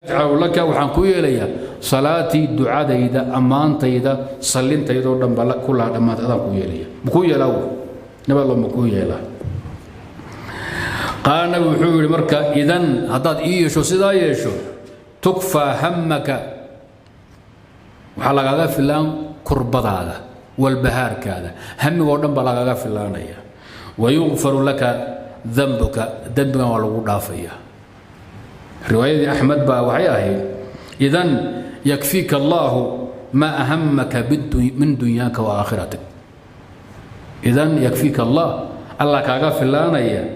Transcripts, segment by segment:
Ajcalu laka, waxaan ku yeelayaa, salaatii, ducadayda, ammaantayda, sallintaydoo dhan ba kulaha dhammaanta adaan ku yeelaya. Makuu yeelaa wey, Nabi Allo, makuu yeelaa? Qaala, nabi wuxuu yidhi marka: idan haddaad ii yeesho, sidaa yeesho, tukfaa hammaka, waxaa lagaaga filaan kurbadaada, walbahaarkaada, hamigoo dhan baa lagaaga filaanaya. Wayukfaru laka danbuka, dembigan waa lagu dhaafaya. Riwaayadii Axmed baa waxay ahayd: idan yakfiika Allaahu maa ahamaka min dunyaaka wa aakhiratik. Idan yakfiika Allah, Allah kaaga filaanaya,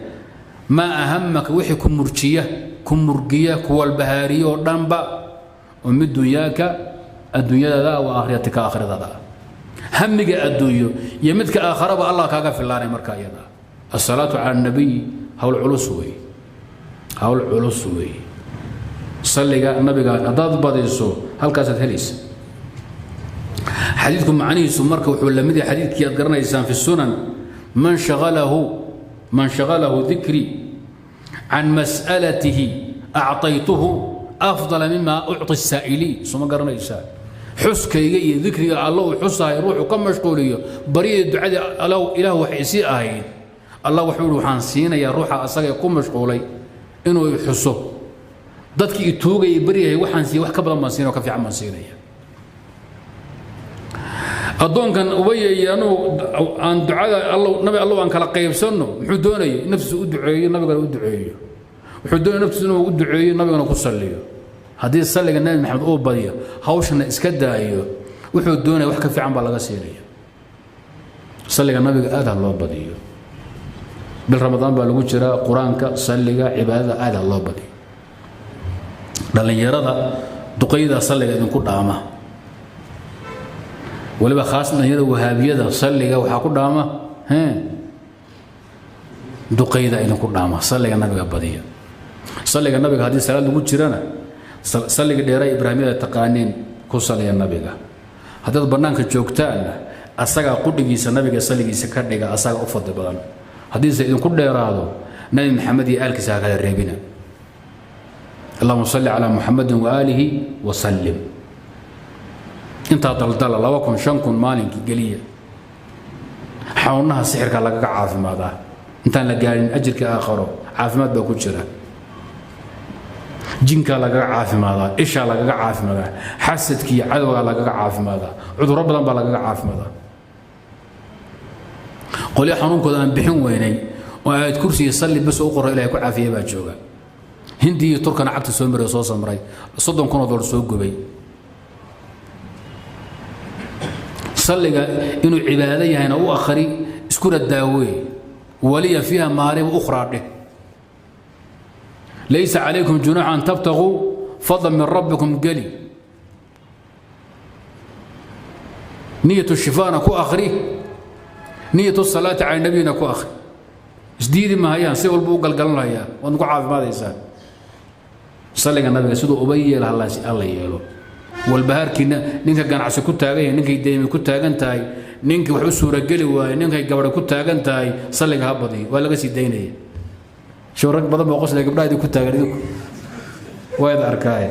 maa ahamaka, wixii ku murjiya, ku murgiya, ku walbahaariyo oo dhanba, oo min dunyaaka, adduunyadaada, wa aakhiratika, aakhiradaada. Hamiga adduunyo iyo midka aakharaba Allah kaaga filaanay. Marka iyada asalaatu cala nabiy hawl culus weeye, hawl culus weeye. Salliga nabiga haddaad badiso, halkaasaad helaysa. Xadiidku macnihiisu marka wuxuu la mid yahay xadiidkii aad garanaysaan fi sunan: man shagalahu dikri can mas'alatihi acطaytuhu afdala mima ucطi الsaa'iliin. Soo ma garanaysaa? Xuskayga iyo dikriga Alla uu xusahay ruuxu ka mashquuliyo baryada, ducadii Ilaah wax isii ahayd, Allah wuxuu yihi: waxaan siinayaa ruuxa asaga ku mashquulay inuu xuso dadkii i tuugayay, baryahay, waxaan siiya wax ka badan baan siinaya oo ka fiican baan siinaya. Addoonkan Ubaya iyo anugu aan ducada Allow, Nabi Allow, aan kala qaybsanno, muxuu doonayay? Naftiisa u duceeyo, nabigana u duceeyo. Wuxuu doonaya naftiisa inuu u duceeyo, nabigana ku salliyo. Haddii salliga Nabi Maxamed uu badiyo, hawshana iska daayo, wuxuu doonaya wax ka fiican baa laga siinaya. Salliga nabiga aad ha loo badiyo. Bil Ramadaan baa lagu jiraa. Qur-aanka, salliga, cibaadada aad ha loo badiyo. Dhallinyarada, duqayda salliga idinku dhaama. Waliba khaas dhalinyarada Wahaabiyada salliga waxaa ku dhaama duqayda idinku dhaama. Salliga nabiga badiya. Salliga nabiga haddii salaad lagu jirana, salliga dheera Ibraahimyada taqaaniin ku salliya nabiga. Haddaad bannaanka joogtaanna, asagaa qudhigiisa nabiga salligiisa ka dhiga, asaga u fadli badan. Haddiise idinku dheeraado, Nabi Maxamed iyo aalkiisa ha kala reebina. Allahuma salli calaa Muxamadin waaalihi wasallim. Intaa daldala, 2000, 5000 maalinkii geliya. Xanuunaha sixirka lagaga caafimaadaa intaan la gaarin ajirka aakharo, caafimaad baa ku jira. Jinkaa lagaga caafimaadaa, ishaa lagaga caafimaadaa, xasadkiiyo cadowgaa lagaga caafimaadaa, cudurro badan baa lagaga caafimaadaa. Qolyo xanuunkooda aan bixin weynay oo aayad kursiga salli bas u qoro Ilahay ku caafiyay baa jooga. Hindi iyo Turkana cagta soo maray, soo samray, $30,000 soo gubay. Salliga inuu cibaado yahayna u akhri, iskuna daawee. Waliya fiiha maarib ukhraa dheh. Laysa calaykum junaax an tabtaguu fadlan min rabbikum geli. Niyat shifaana ku akhri, niyat salaati cala nabiyina ku akhri. Isdiidi mahayaan, si walba u galgalanhayaa, waad ku caafimaadaysaa. Salliga nabiga siduu uba yeela alla yeelo. Walbahaarkiina, ninka ganacsi ku taagan yahay, ninkay deymi ku taagan tahay, ninkii wax u suurageli waayey, ninkay gabadha ku taagan tahay, salliga ha badiyo, waa laga sii daynaya. Show rag badan baa qoslaya, gabdhaha idinku taagan, idinku waad arkaaye.